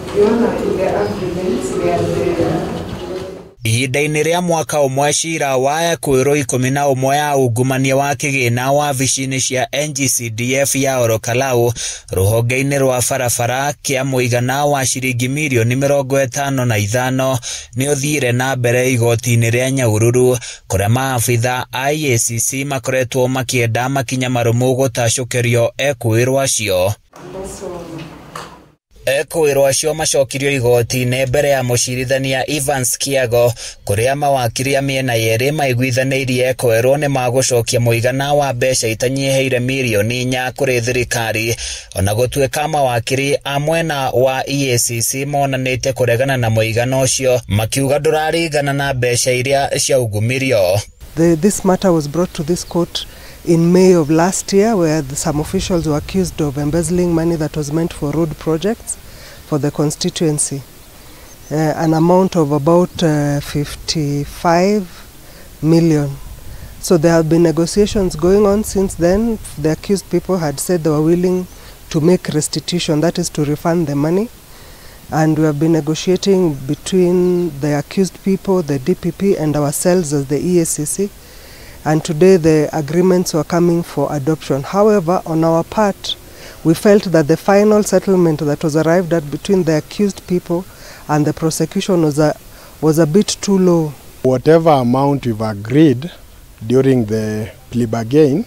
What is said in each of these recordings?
Ukiona in the agreements where the Ihinda-inĩ rĩa mwaka ũmwe, cira wa ekũĩrwo 11 ya ungumania wa kĩgĩna wabici-inĩ cia NGCDF ya Orokalau rũhonge-inĩ rwa barabara kĩa mũigana wa ciringi mirioni 55 nĩ ũthiire na mbere igoti-inĩ rĩa Nyahururu, kũrĩa maabitha a EACC makoretwo makĩenda makinya marũmu gũtacũkĩrio ekũĩrwo acio. Also Ekũĩrwo acio macokirio igoti-inĩ mbere ya mũcirithania Evans Kiago, kũrĩa mawakiri a mĩena yerĩ maiguithanĩirie ekũĩrwo nĩ magũcokia mũigana wa mbeca itanyihĩire mirioni 4 kũrĩ thirikari, ona gũtuĩka mawakiri a mwena wa EACC monanĩte kũregana na mũigana ũcio, makiuga ndũraringana na mbeca iria ciaungumirio. This matter was brought to this court in May of last year, where some officials were accused of embezzling money that was meant for road projects for the constituency, an amount of about 55 million. So there have been negotiations going on since then. The accused people had said they were willing to make restitution, that is to refund the money. And we have been negotiating between the accused people, the DPP, and ourselves as the EACC. And today the agreements were coming for adoption. However, on our part, we felt that the final settlement that was arrived at between the accused people and the prosecution was a bit too low. Whatever amount we've agreed during the plea bargain,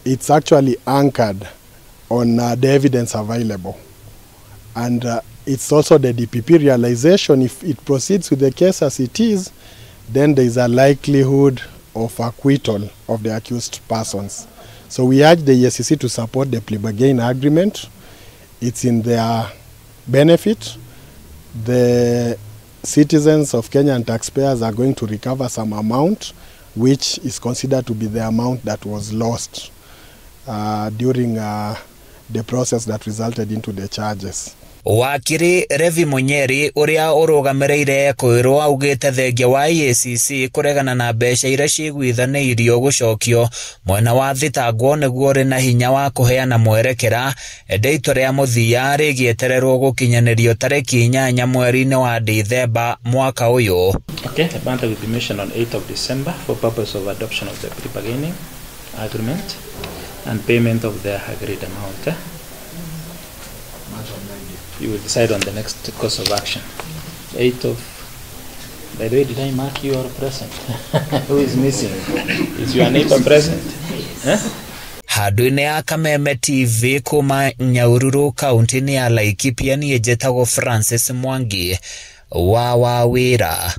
it's actually anchored on the evidence available. And it's also the DPP realization, if it proceeds with the case as it is, then there is a likelihood of acquittal of the accused persons. So we urge the EACC to support the plea bargain agreement. It's in their benefit. The citizens of Kenya and taxpayers are going to recover some amount, which is considered to be the amount that was lost during the process that resulted into the charges. Wakiri Revi Munyeri ũrĩa ũrũgamĩrĩire ekũĩrwo augĩte thengia wa EACC kũregana na mbeca iria ciguithanĩirio gũcokio, mwena wa thitangwo nĩguo ũrĩ na hinya wa kũheana mwerekera, ĩndĩ itua rĩa mũthia rĩgĩetererwo gũkinyanĩrio tarĩki 8 mweri-inĩ wa Dithemba mwaka ũyũ. Okay, the matter will be mentioned on 8th of December for purpose of adoption of the plea bargaining agreement and payment of the agreed amount. You will decide on the next course of action. 8th of... By the way, did I mark you are present? Who is missing? Is your neighbor present? Huh? Handũ-inĩ ya Kameme TV kuma Nyahururu kaunti-inĩ ya Laikipia, niĩ njĩtagwo Francis Mwangi wa Wawĩra.